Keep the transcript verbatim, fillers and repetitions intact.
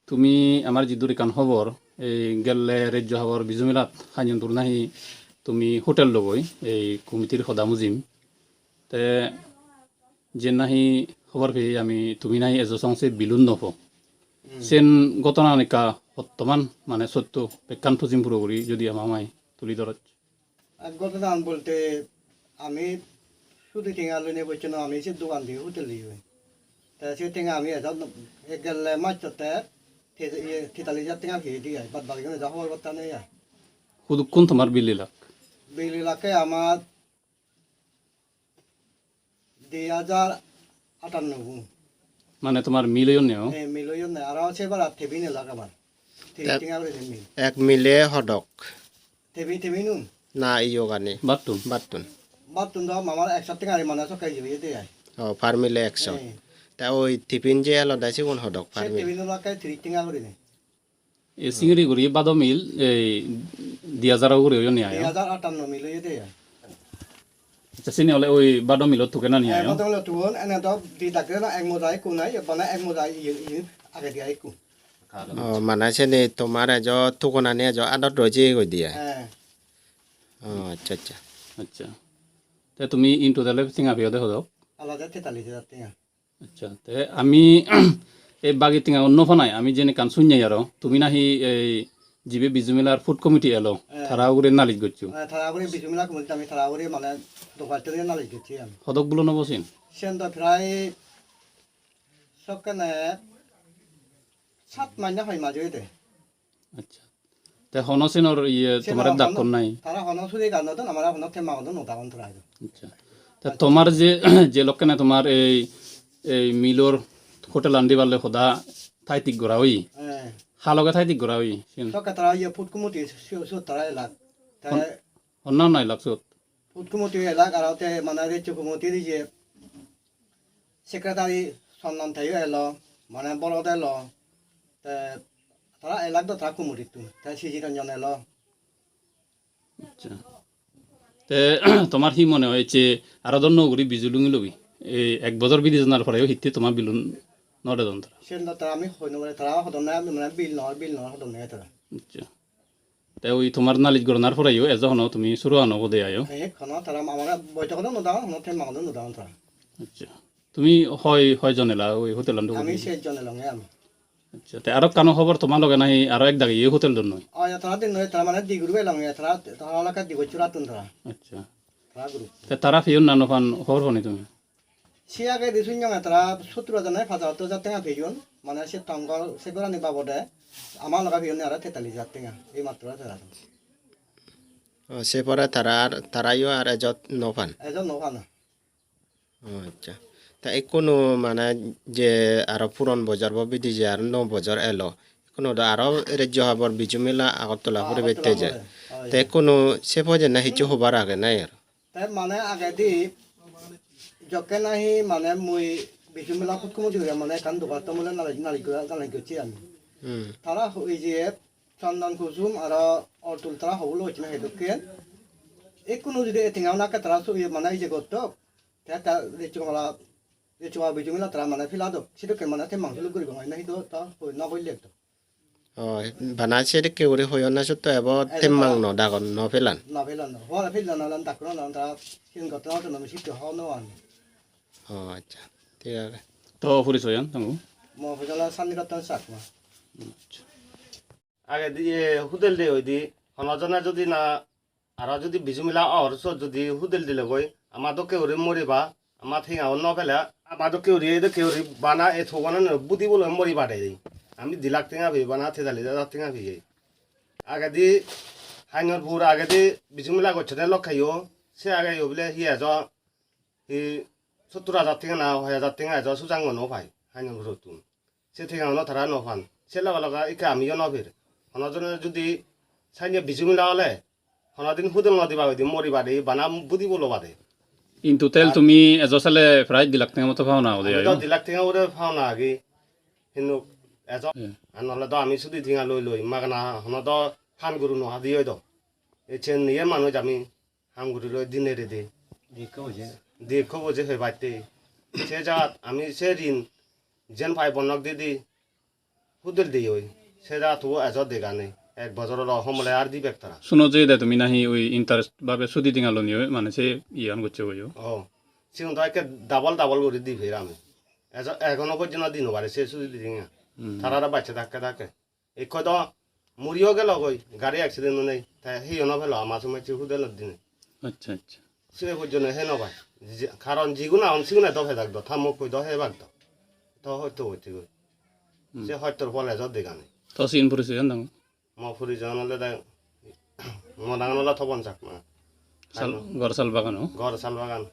Tumi amar jiddur ekkan hobor, ei gelle rejjo habor Bijumelat Hanjonpur nahi tumi hotel logoi, ei committee-r hoda mujim. Te jen nahi hobor peye ami tumi nahi ejo song se bill-un no po. Hmm. Sen ghotonan ekka hottoman mane sotto bekkan pujim puro guri jodi ama amai tuli dhoroj. Ar ghotonan bolte ami sudi tenga loinei bocche no, ami se dogan diye hotel diye. Te se tenga ami ejo no-, ek gelle macchotte te-, iye, tetalis hajar tenga peye diye ai, bad bakigun ejo hobor botta nei ai. Hudukkun tomar bill elak? Bill elakke amar di hajar atanno gun. Mane tomar mil oyon ne o? Eh, mil oyon ne. Aro se bara tebin elak abar. Te-, ek tenga guri tebin. Ek mile hodok? Tebin, tebin un. Na iyogani? Battun. Battun. Battun do mamar ekso tenga guri mane sokke iye oye de ai. O, per mile ekso. Eh. Ta oi tebin je elode sigun hodok per mile? Se tebin olakke tiris tenga guri ne. E singiri guri bado mil, ei di hajar guri oyon ni ayo? Di hajar atanno mil oye de ai. Accha, sini ole oi bado milo tugen ani ayo? Eh, bado milo tugen, ene do di dakke na ek moja ekku nai, bana ek moja iye, iye agedi ai ekku. O, mane sini tomar ejo tugonani ejo adot roi jeye goi diye? Eh. O, accha, accha. Accha. Te tumi in total tenga peyode hodok? Alade tetalis hajar tenga. Accha, te ami ei bagi tengagun no panai, ami jen ekkan sunnei aro, tumi nahi ei jibe Bijumelar food committee elo, eh, tara ugure nalis goccho. Eh, tara ugure Bijumela committee ami tara ugure mane dorhas dinei nalis gocchi ami. Hodok bulon obo sen? Sen do prai sokkene sat maj na hoi maj oyede. Accha. Te hono senor iye sen tomare hono dakkon nai? Tara hono suri gan no don, amare hono temma gan no dagon tara idu. Accha. Te tomar je, je lokkene tomar ei, ei milor hotel an diballe hoda thai thik gora oye. Eh. Ha loge thai thik gora oye? Sen. Sokke tara iye food committee siyot, siyot tara elak. Te hon-, honna honna elak siyot? Food committee elak aro te mane rejjo committee iye secretary Chandan teyo elo, mane Bolod elo, te tara elak do tara committee-tun, te Siji Ranjan elo. Accha. Te tomar hi mone hoy je aro do nuo guri biju lungi lobi? Ei ek bojor bidi janar poreyo hitte tomar bill-un no dedon tara? Sen do tara ami hoi no pari, tara hodon na, mane bill no, bill no hodon na tara. Accha. Te oi tomar nalis goronar poreyo ejo hono tumi suru ano bode ayo? Ek hono tara amare boitok no dagon, hono temma no dagon tara. Accha. Tumi hoi, hoi jon ela oi hotelan? Ami se jon elonge ami. Accha. Te aro ekkano hobor tomar loge nahi aro ek dagi ye hotel donnoi? Oi, tara dinnoi, tara mane di group elonge, tara, tara elaka di group churattun tara. Accha. Tara group. Te tara peyon na no pan hobor pani tumi? Se agedi sunnonge tara sottur hajar nahi pachattor hajar tenga peyon, mane se tongor se gorani babode ama loge peyon aro tetalis hajar tenga, ei matro tara. O, se pore tara ar, tarayo ar ejot no pan? Ejot no pan. O, accha. Ta ekkunu mane je aro puron bojor bo bidi je aro nuo bojor elo, ekkunu do aro rejjo habor Biju Mela Agartala puribatte je. Agartala pore, oi. Ta ekkunu se pore na hissu hobar age na ar? Te mane agedi jokke nahi mane mui Biju Mela food committee guri mane ekkan dorhasto mane nalis, nalis gora, nalis gocchi ami. Hmm. Tara hoi je Chandan Kusum aro Atul tara hobor loi gocchon he dokken. Ekkunu jodi ei tenga unakke tara so iye mane iye gottok. Te ta Rejchugala, Rejchugala Biju Mela tara mane pela dok. Sedokken mane te mangso luk guribo mane hintu ta hoi no bolle ekdom. O, bana sedokke guri hoyon na sotto ebo. Ebo temmang tara no dagon, no pelan? No pelan, no. Hobor pelan, no pelan, dakkuno no, tara siyen gotton, gotton, ami sitte hobor no pang. O, accha. Thik age. To porichoyan, tamo? Mo porichoy Santi Rattan Chakma. Accha. Agedi ye hudel de oide, hono jone jodi na, aro jodi Biju Mela or sot jodi hudel dilegoi, ama dokke guri moriba, ama tenga un no pele, ama dokke guri, ei dokke guri bana ei thogonan budi boloi moriba de. Ami di lakh tenga peye, bana tetalis hajar tenga peye. Agedi Hanjonpur agedi Biju Mela gocchede lokkeyo, se ageyo bile hi ejo, hi sottur hajar tenga na hoi hajar tenga ejo sujango no pai Hanjonpurottun. Se tenga uno tara no pan. Se loge loge ikke amiyo no per. Hono jone jodi sanye Biju Mela ole, hono din hudel no diba hoide moriba de, bana budi bolo bade. In total tumi ejo sale prai di lakh tenga moto paona ode. Ami do ayo? Di lakh tenga ure paona agi. Hintu ejo, hmm, an ole do ami sudi tenga loi loi, magana hono do han guru no hadi oi do. E chen niye manuj ami ham guri loi dine rede. Di ekko boje. Di ekko boje hoi batte. Se jagat ami se rin jen pai bonnok di di. Hudel de oi. Se da tu ejo dega nei. Ek bojor olo homole ar dibek tara. Suno je de tumi nahi oi interest babe sudi dinga loni oi, mane se iyan gocche oi o. Oh. Sigun do ekke double double guri di pher ami. Ejo, egono pojjonto di no pare se sudi dinga. Hmm. Tarara bacche dakke dakke. Ekko do muriyo gelo goi, gari accident onei. Te heyo no pelo, ama somajje hudelot dinei. Accha, accha. Se pojjonto he no pai. Je, karon jigun agon sigune do pedak do, ta mok koi do hebak do. To hoito hoito goi. Hmm. Se hoitor pole jo dega nei. To sin porisoy an dang? Mo porisoy an olode, mo nangan olode Topon Chakma. Sal, gor sal bagan o? Gor sal bagan.